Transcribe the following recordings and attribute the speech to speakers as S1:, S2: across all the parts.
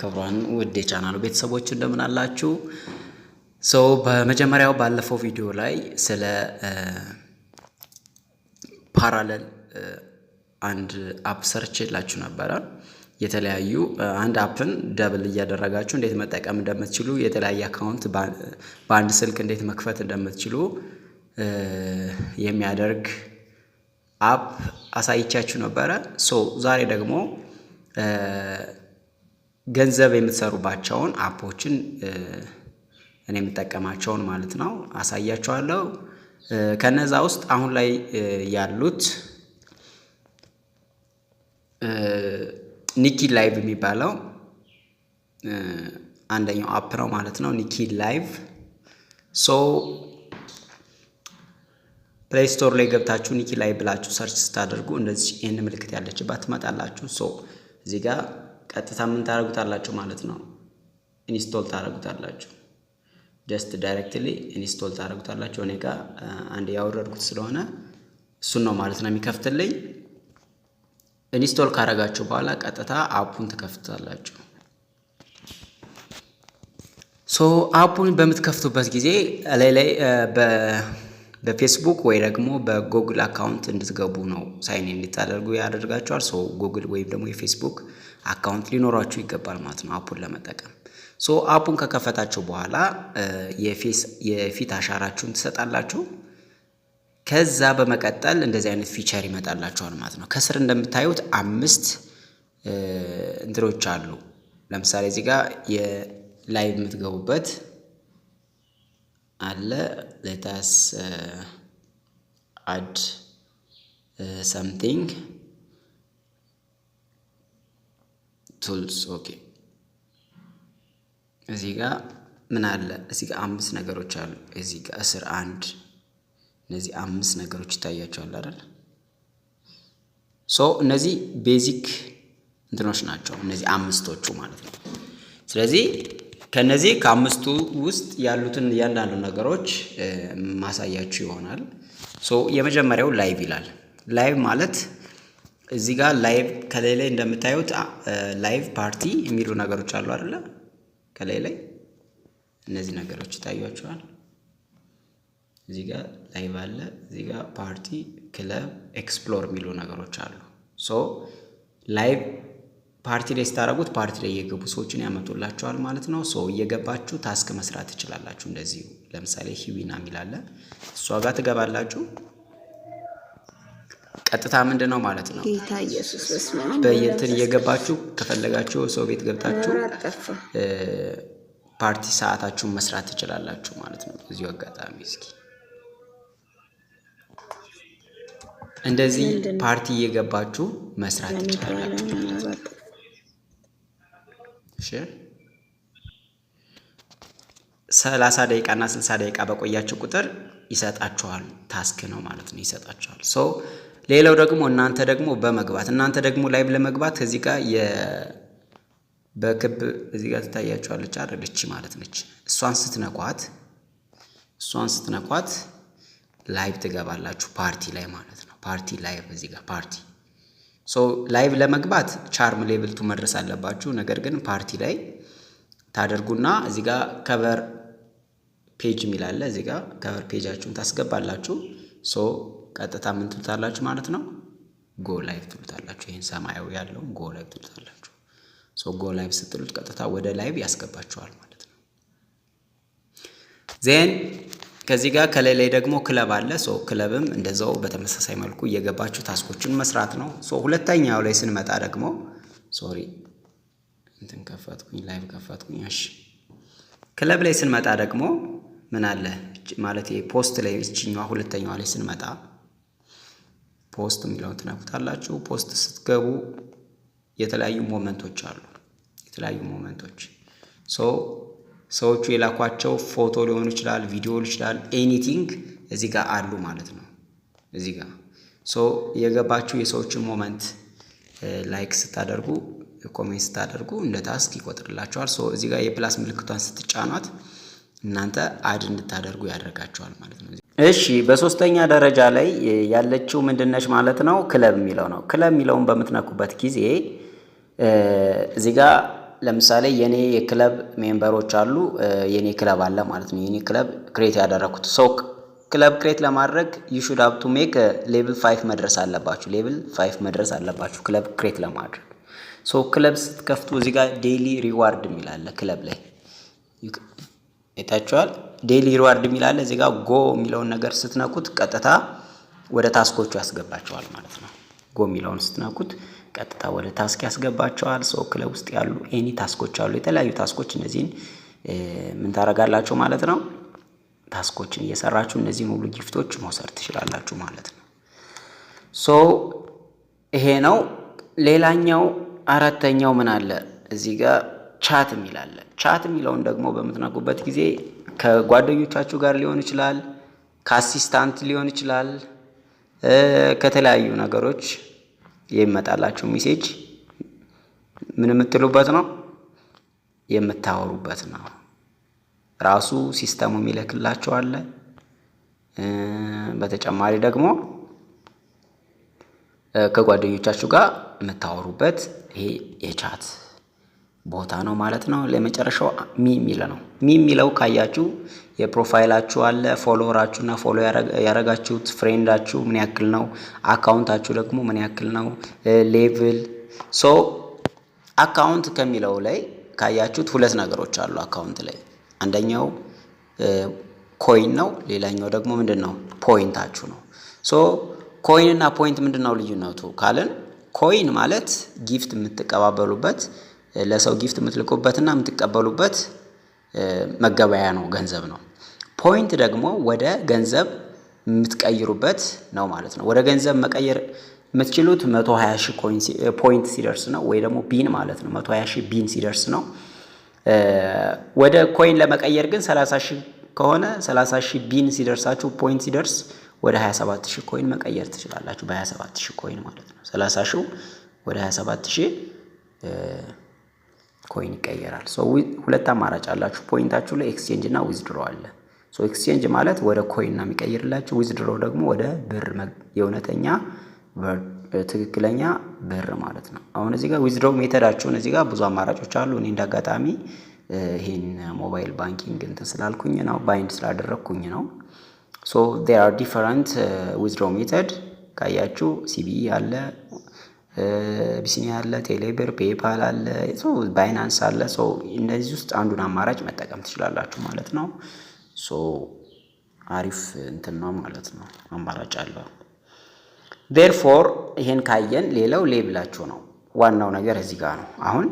S1: ክቡራን ውድ የቻናሉ ቤተሰቦች እንደምን አላችሁ? So በመጀመሪያው ባለፈው ቪዲዮ ላይ ስለ parallel አንድ app ሰርቼላችሁ ነበረ። የተለያዩ አንድ app ን double እያደረጋችሁ እንዴት መጠቀም እንደምትችሉ፣ የተለያየ account በአንድ ስልክ እንዴት መክፈት እንደምትችሉ የሚያደርግ app አሳይቻችሁ ነበረ። So ዛሬ ደግሞ ገንዘብ የምትሰሩባቸውን app ኦችን፣ እኔ የምጠቀማቸውን ማለት ነው፣ አሳያችኋለሁ። ከነዛ ውስጥ አሁን ላይ ያሉት Niki Live የሚባለው አንደኛው app ነው ማለት ነው። Niki Live፣ so Play Store ላይ ገብታችሁ Niki Live ብላችሁ search ስታደርጉ እንደዚህ ይህን ምልክት ያለችባት ትመጣላችሁ። So እዚህ ጋር ቀጥታ ምን ታደርጉታላችሁ ማለት ነው? Install ታደርጉታላችሁ። Just directly install ታደርጉታላችሁ። እኔ ጋር አንድ ያወረድኩት ስለሆነ እሱን ነው ማለት ነው የሚከፍትልኝ። Install ካደረጋችሁ በኋላ ቀጥታ app ኡን ትከፍቱታላችሁ። So app ኡን በምትከፍቱበት ጊዜ ላይ ላይ በፌስቡክ ወይ ደግሞ በ Google account እንድትገቡ ነው፣ sign in እንድታደርጉ ያደርጋችኋል። So Google ወይም ደግሞ የ Facebook account ሊኖራችሁ ይገባል ማለት ነው app ኡን ለመጠቀም። So app ኡን ከከፈታችሁ በኋላ የፊት አሻራችሁን ትሰጣላችሁ። ከዛ በመቀጠል እንደዚህ አይነት feature ይመጣላችኋል ማለት ነው። ከስር እንደምታዩት አምስት እንትኖች አሉ። ለምሳሌ እዚህ ጋር የ live የምትገቡበት አለ። Let us add something tools, okay። እዚህ ጋር ምን አለ? እዚህ ጋር አምስት ነገሮች አሉ። እዚህ ጋር እስር አንድ እነዚህ አምስት ነገሮች ይታያችኋል አይደል? So እነዚህ basic እንትኖች ናቸው፣ እነዚህ አምስቶቹ ማለት ነው። ስለዚህ ከነዚህ ከአምስቱ ውስጥ ያሉትን እያንዳንዱ ነገሮች ማሳያችሁ ይሆናል። So የመጀመሪያው live ይላል። Live ማለት እዚህ ጋር live ከላይ ላይ እንደምታዩት live፣ party የሚሉ ነገሮች አሉ አይደለ? ከላይ ላይ እነዚህ ነገሮች ይታያችኋል። እዚህ ጋር live አለ፣ እዚህ ጋር party፣ club፣ explore የሚሉ ነገሮች አሉ። So live party ላይ ስታደርጉት ፓርቲ ላይ የገቡ ሰዎችን ያመጡላችኋል ማለት ነው። So እየገባችሁ task መስራት ትችላላችሁ። እንደዚሁ ለምሳሌ ሂዊና የሚል አለ፣ እሷ ጋር ትገባላችሁ። ቀጥታ ምንድን ነው ማለት ነው
S2: ጌታ ኢየሱስ በስመ አብ።
S1: በየእንትን እየገባችሁ ከፈለጋችሁ ሰው ቤት ገብታችሁ
S2: ጠፋ።
S1: ፓርቲ ሰዓታችሁን መስራት ትችላላችሁ ማለት ነው። እዚሁ አጋጣሚ እስኪ እንደዚህ ፓርቲ እየገባችሁ መስራት ትችላላችሁ ማለት ነው። እሺ፣ 30 ደቂቃ እና 60 ደቂቃ በቆያችሁ ቁጥር ይሰጣችኋል። Task ነው ማለት ነው፣ ይሰጣችኋል። So ሌላው ደግሞ እናንተ ደግሞ በመግባት እናንተ ደግሞ live ለመግባት እዚህ ጋር በክብ እዚህ ጋር ትታያችኋለች አይደል? እቺ ማለት ነች። እሷን ስትነኳት live ትገባላችሁ ፓርቲ ላይ ማለት ነው። Party live እዚህ ጋር party። So live ለመግባት charm level 2 መድረስ አለባችሁ። ነገር ግን ፓርቲ ላይ ታደርጉና እዚህ ጋር cover page የሚል አለ። እዚህ ጋር cover page ኣችሁን ታስገባላችሁ። So ቀጥታ ምን ትሉታላችሁ ማለት ነው? Go live ትሉታላችሁ። ይህን ሰማያዊ ያለውን go live ትሉታላችሁ። So go live ስትሉት ቀጥታ ወደ live ያስገባችኋል ማለት ነው። Then ከዚህ ጋር ከላይ ላይ ደግሞ ክለብ አለ። So club ም እንደዛው በተመሳሳይ መልኩ እየገባችሁ task ኦችን መስራት ነው። So ሁለተኛው ላይ ስንመጣ ደግሞ፣ sorry፣ እንትን ከፈትኩኝ፣ live ከፈትኩኝ። እሺ፣ ክለብ ላይ ስንመጣ ደግሞ ምን አለ ማለት post ላይ፣ እችኛዋ ሁለተኛዋ ላይ ስንመጣ post የሚለውን ትነኩታላችሁ። Post ስትገቡ የተለያዩ moment ኦች አሉ። የተለያዩ moment ኦች፣ so ሰዎቹ የላኳቸው ፎቶ ሊሆኑ ይችላል፣ ቪዲዮ ሊሆን ይችላል፣ anything እዚህ ጋር አሉ ማለት ነው። እዚህ ጋር so የገባችሁ የሰዎችን moment like ስታደርጉ፣ comment ስታደርጉ እንደ task ይቆጥርላችኋል። So እዚህ ጋር የ plus ምልክቷን ስትጫኗት እናንተ add እንድታደርጉ ያደርጋችኋል ማለት ነው። እሺ፣ በሶስተኛ ደረጃ ላይ ያለችው ምንድነች ማለት ነው? ክለብ የሚለው ነው። ክለብ የሚለውን በምትነኩበት ጊዜ እዚህ ጋር ለምሳሌ የኔ የ club member ኦች አሉ፣ የኔ ክለብ አለ ማለት ነው። የኔ club create ያደረኩት። So club create ለማድረግ you should have to make level 5 መድረስ አለባችሁ። Level 5 መድረስ አለባችሁ club create ለማድረግ። So club ስትከፍቱ እዚህ ጋር daily reward የሚል አለ። ክለብ ላይ አይታችኋል። Daily reward የሚል አለ። እዚህ ጋር go የሚለውን ነገር ስትነኩት ቀጥታ ወደ task ኦቹ ያስገባችኋል ማለት ነው። Go የሚለውን ስትነኩት ቀጥታ ወደ task ያስገባችኋል። So club ውስጥ ያሉ any task ኦች አሉ፣ የተለያዩ task ኦች። እነዚህን ምን ታደርጋላችሁ ማለት ነው? Task ኦችን እየሰራችሁ እነዚህን ሁሉ gift ኦች መውሰድ ትችላላችሁ ማለት ነው። So ይሄ ነው። ሌላኛው አራተኛው ምን አለ እዚህ ጋር? Chat የሚል አለ። Chat የሚለውን ደግሞ በምትነኩበት ጊዜ ከጓደኞቻችሁ ጋር ሊሆን ይችላል፣ ከ assistant ሊሆን ይችላል፣ ከተለያዩ ነገሮች የሚመጣላችሁ message ምን የምትሉበት ነው? የምታወሩበት ነው። ራሱ system ኡ የሚልክላችሁ አለ። በተጨማሪ ደግሞ ከጓደኞቻችሁ ጋር የምታወሩበት ይሄ የ chat ቦታ ነው ማለት ነው። ለመጨረሻው me የሚል ነው። Me የሚለው ካያችሁ የ profile ኣችሁ አለ፣ follower ኣችሁ እና follow ያረጋችሁት friend ኣችሁ ምን ያክል ነው፣ account ኣችሁ ደግሞ ምን ያክል ነው፣ level። So account ከሚለው ላይ ካያችሁት ሁለት ነገሮች አሉ account ላይ። አንደኛው coin ነው፣ ሌላኛው ደግሞ ምንድን ነው? Point ኣችሁ ነው። So coin እና point ምንድን ነው ልዩነቱ ካልን፣ coin ማለት gift የምትቀባበሉበት፣ ለሰው gift የምትልኩበትና የምትቀበሉበት መገበያያ ነው፣ ገንዘብ ነው። Point ደግሞ ወደ ገንዘብ የምትቀይሩበት ነው ማለት ነው። ወደ ገንዘብ መቀየር የምትችሉት 120 ሺህ point ሲደርስ ነው፣ ወይ ደግሞ bean ማለት ነው። 120 ሺህ bean ሲደርስ ነው። ወደ coin ለመቀየር ግን 30 ሺህ ከሆነ 30 ሺህ bean ሲደርሳችሁ፣ point ሲደርስ ወደ 27 ሺህ coin መቀየር ትችላላችሁ። በ27 ሺህ coin ማለት ነው። 30 ሺህ ወደ 27 ሺህ coin ይቀየራል። So ሁለት አማራጭ አላችሁ። Point ኣችሁ ላይ exchange እና withdraw አለ። So exchange ማለት ወደ coin ነው የሚቀይርላችሁ። Withdraw ደግሞ ወደ ብር፣ የእውነተኛ ትክክለኛ ብር ማለት ነው። አሁን እዚህ ጋር withdraw method ኣችሁን እዚህ ጋር ብዙ አማራጮች አሉ። እኔ እንዳጋጣሚ ይሄን mobile banking እንትን ስላልኩኝ ነው፣ bind ስላደረግኩኝ ነው። So there are different withdraw method። ካያችሁ CBE አለ፣ አቢሲኒያ አለ፣ ቴሌብር፣ PayPal አለ፣ Binance አለ። So እነዚህ ውስጥ አንዱን አማራጭ መጠቀም ትችላላችሁ ማለት ነው። So አሪፍ እንትን ነው ማለት ነው፣ አማራጭ አለው። Therefore ይሄን ካየን ሌላው level ኣችሁ ነው። ዋናው ነገር እዚህ ጋር ነው። አሁን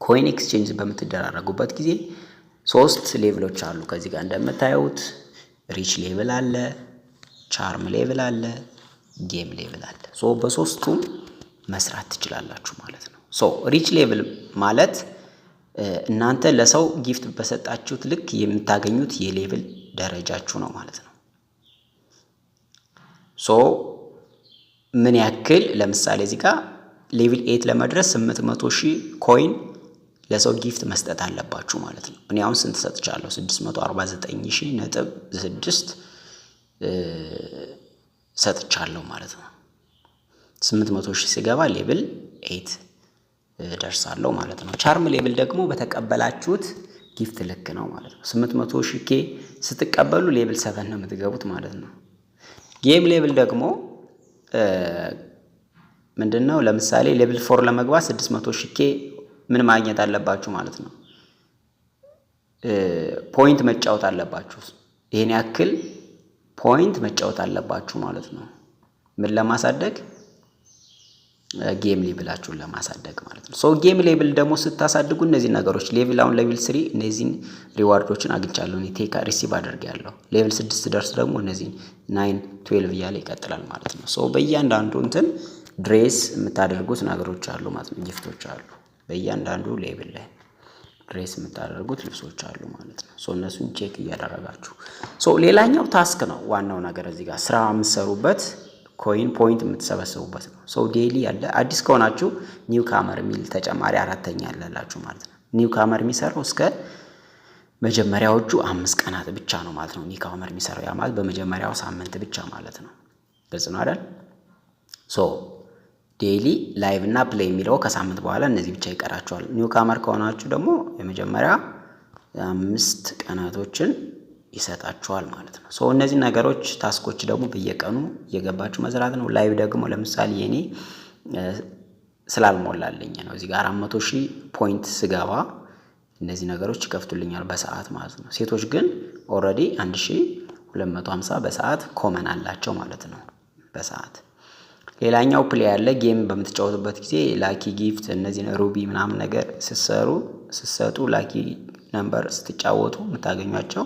S1: coin exchange በምትደራረጉበት ጊዜ ሶስት level ኦች አሉ። ከዚህ ጋር እንደምታዩት rich level አለ፣ charm level አለ፣ game level አለ። So በሶስቱም መስራት ትችላላችሁ ማለት ነው። So rich level ማለት እናንተ ለሰው gift በሰጣችሁት ልክ የምታገኙት የ level ደረጃችሁ ነው ማለት ነው። So ምን ያክል፣ ለምሳሌ እዚህ ጋር level 8 ለመድረስ 800,000 coin ለሰው gift መስጠት አለባችሁ ማለት ነው። እኔ አሁን ስንት ሰጥቻለሁ? 649,000.6 ሰጥቻለሁ ማለት ነው። 800,000 ሲገባ level 8 ደርሳለሁ ማለት ነው። Charm level ደግሞ በተቀበላችሁት gift ልክ ነው ማለት ነው። 800,000 K ስትቀበሉ level 7 ነው የምትገቡት ማለት ነው። Game level ደግሞ ምንድን ነው? ለምሳሌ level 4 ለመግባት 600,000 K ምን ማግኘት አለባችሁ ማለት ነው? Point መጫወት አለባችሁ። ይሄን ያክል point መጫወት አለባችሁ ማለት ነው። ምን ለማሳደግ? Game level ኣችሁን ለማሳደግ ማለት ነው። So game level ደግሞ ስታሳድጉ እነዚህ ነገሮች level፣ አሁን level 3 እነዚህን reward ኦችን አግኝቻለሁ፣ እኔ take receive አድርጌያለሁ። Level 6 ደርስ ደግሞ እነዚህን፣ 9፣ 12 እያለ ይቀጥላል ማለት ነው። So በእያንዳንዱ እንትን dress የምታደርጉት ነገሮች አሉ ማለት ነው። Gift ኦች አሉ። በእያንዳንዱ level ላይ dress የምታደርጉት ልብሶች አሉ ማለት ነው። So እነሱን check እያደረጋችሁ። So ሌላኛው task ነው። ዋናው ነገር እዚህ ጋር ስራ የምትሰሩበት፣ coin point የምትሰበስቡበት ነው። So daily ያለ፣ አዲስ ከሆናችሁ newcomer የሚል ተጨማሪ አራተኛ ያለላችሁ ማለት ነው። Newcomer የሚሰራው እስከ መጀመሪያዎቹ 5 ቀናት ብቻ ነው ማለት ነው። Newcomer የሚሰራው ያ ማለት በመጀመሪያው ሳምንት ብቻ ማለት ነው። ግልጽ ነው አይደል? So Daily live እና play የሚለው ከሳምንት በኋላ እነዚህ ብቻ ይቀራቸዋል። Newcomer ከሆናችሁ ደግሞ የመጀመሪያ 5 ቀናቶችን ይሰጣችኋል ማለት ነው። So እነዚህ ነገሮች task ኦች ደግሞ በየቀኑ እየገባችሁ መስራት ነው። Live ደግሞ ለምሳሌ የኔ ስላልሞላልኝ ነው። እዚህ ጋር 400,000 point ስገባ እነዚህ ነገሮች ይከፍቱልኛል በሰዓት ማለት ነው። ሴቶች ግን already 1250 በሰዓት common አላቸው ማለት ነው በሰዓት። ሌላኛው play ያለ game በምትጫወቱበት ጊዜ lucky gift እነዚህን ruby ምናምን ነገር ስትሰሩ፣ ስትሰጡ፣ lucky number ስትጫወቱ የምታገኟቸው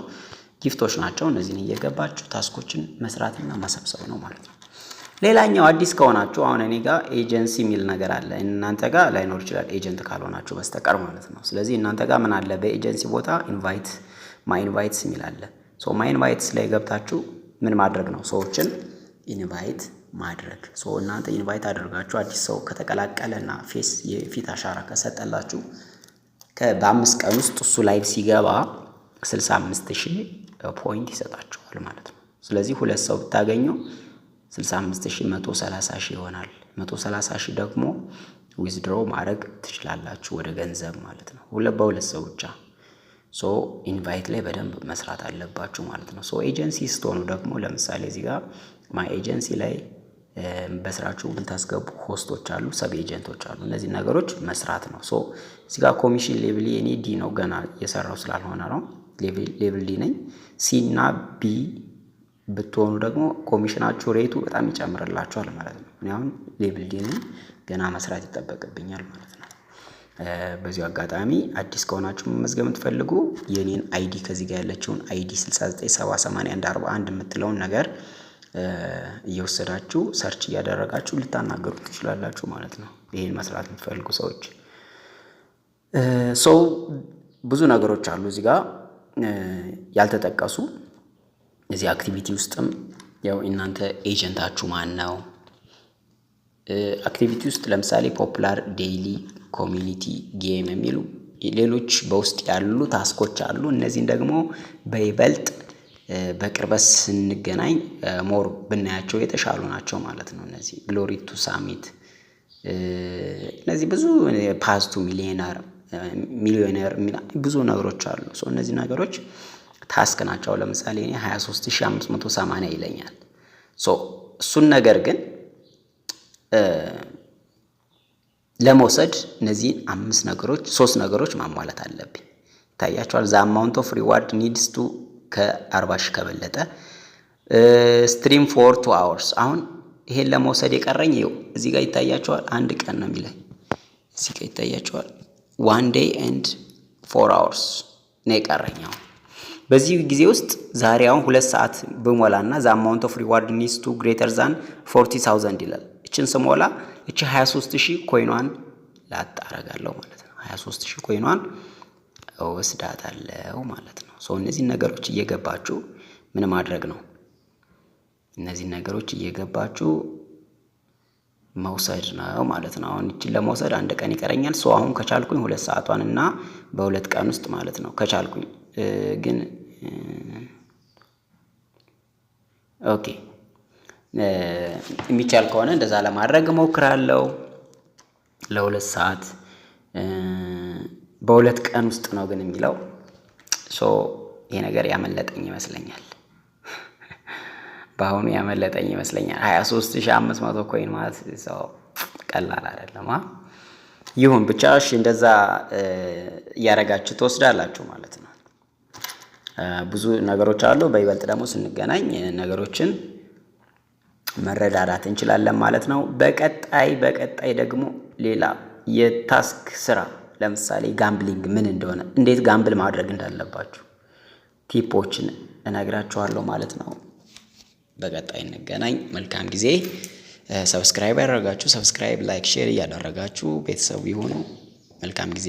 S1: gift ኦች ናቸው። እነዚህን እየገባችሁ task ኦችን መስራትና መሰብሰብ ነው ማለት ነው። ሌላኛው አዲስ ከሆናችሁ አሁን እኔ ጋር ኤጀንሲ የሚል ነገር አለ። እናንተ ጋር ላይኖር ይችላል agent ካልሆናችሁ በስተቀር ማለት ነው። ስለዚህ እናንተ ጋር ምን አለ? በኤጀንሲ ቦታ invite፣ my invites የሚል አለ። So my invites ላይ ገብታችሁ ምን ማድረግ ነው? ሰዎችን invite ማድረግ። So እናንተ invite አድርጋችሁ አዲስ ሰው ከተቀላቀለና face የፊት አሻራ ከሰጠላችሁ በ5 ቀን ውስጥ እሱ live ሲገባ 65,000 point ይሰጣችኋል ማለት ነው። ስለዚህ ሁለት ሰው ብታገኙ 65,000 130,000 ይሆናል። 130,000 ደግሞ withdraw ማድረግ ትችላላችሁ ወደ ገንዘብ ማለት ነው። ሁለት በሁለት ሰው ብቻ። So invite ላይ በደንብ መስራት አለባችሁ ማለት ነው። So agency ስትሆኑ ደግሞ ለምሳሌ እዚህ ጋር my agency ላይ በስራችሁ የምታስገቡ host ኦች አሉ፣ sub agent ኦች አሉ። እነዚህ ነገሮች መስራት ነው። So እዚህ ጋር commission level የኔ D ነው፣ ገና እየሰራው ስላልሆነ ነው። Level D ነኝ። C እና B ብትሆኑ ደግሞ commission ኣችሁ rate ኡ በጣም ይጨምርላችኋል ማለት ነው። እኔ አሁን level D ነኝ፣ ገና መስራት ይጠበቅብኛል ማለት ነው። በዚሁ አጋጣሚ አዲስ ከሆናችሁ መመዝገብ የምትፈልጉ የኔን ID ከዚህ ጋር ያለችውን ID 697841 የምትለውን ነገር እየወሰዳችሁ search እያደረጋችሁ ልታናገሩ ትችላላችሁ ማለት ነው። ይሄን መስራት የምትፈልጉ ሰዎች። So ብዙ ነገሮች አሉ እዚህ ጋር ያልተጠቀሱ። እዚህ activity ውስጥም ያው እናንተ agent ኣችሁ ማን ነው? Activity ውስጥ ለምሳሌ popular፣ daily፣ community፣ game የሚሉ ሌሎች በውስጥ ያሉ task ኦች አሉ። እነዚህን ደግሞ በይበልጥ በቅርበት ስንገናኝ more ብናያቸው የተሻሉ ናቸው ማለት ነው። እነዚህ glory to summit፣ እነዚህ ብዙ path to millionaire፣ millionaire ብዙ ነገሮች አሉ። So እነዚህ ነገሮች task ናቸው። ለምሳሌ እኔ 23,580 ይለኛል። So እሱን ነገር ግን ለመውሰድ እነዚህን አምስት ነገሮች፣ ሶስት ነገሮች ማሟላት አለብኝ። ይታያቸዋል። The amount of reward needs to ከ40,000 ከበለጠ፣ stream for 2 hours። አሁን ይሄን ለመውሰድ የቀረኝ ይኸው እዚህ ጋር ይታያቸዋል። አንድ ቀን ነው የሚለኝ፣ እዚህ ጋር ይታያቸዋል። 1 day and 4 hours ነው የቀረኝ። አሁን በዚህ ጊዜ ውስጥ ዛሬ አሁን 2 ሰዓት ብሞላ እና the amount of reward needs to greater than 40,000 ይላል። እችን ስሞላ እቺ 23,000 coin ኗን ላጥ አረጋለሁ ማለት ነው። 23,000 coin ኗን እወስዳታለሁ ማለት ነው። So እነዚህን ነገሮች እየገባችሁ ምን ማድረግ ነው? እነዚህን ነገሮች እየገባችሁ መውሰድ ነው ማለት ነው። አሁን እችን ለመውሰድ አንድ ቀን ይቀረኛል። So አሁን ከቻልኩኝ 2 ሰዓቷን እና በ2 ቀን ውስጥ ማለት ነው ከቻልኩኝ ግን okay የሚቻል ከሆነ እንደዛ ለማድረግ እሞክራለሁ። ለ2 ሰዓት በ2 ቀን ውስጥ ነው ግን የሚለው። So ይሄ ነገር ያመለጠኝ ይመስለኛል። በአሁኑ ያመለጠኝ ይመስለኛል። 23,500 coin ማለት so ቀላል አይደለም። ይሁን ብቻ እሺ፣ እንደዛ እያደረጋችሁ ትወስዳላችሁ ማለት ነው። ብዙ ነገሮች አሉ። በይበልጥ ደግሞ ስንገናኝ ነገሮችን መረዳዳት እንችላለን ማለት ነው። በቀጣይ ደግሞ ሌላ የ task ስራ ለምሳሌ gambling ምን እንደሆነ፣ እንዴት gamble ማድረግ እንዳለባችሁ tip ኦችን እነግራችኋለሁ ማለት ነው። በቀጣይ እንገናኝ። መልካም ጊዜ። Subscribe ያላደረጋችሁ subscribe፣ like፣ share እያደረጋችሁ ቤተሰብ ይሁኑ። መልካም ጊዜ።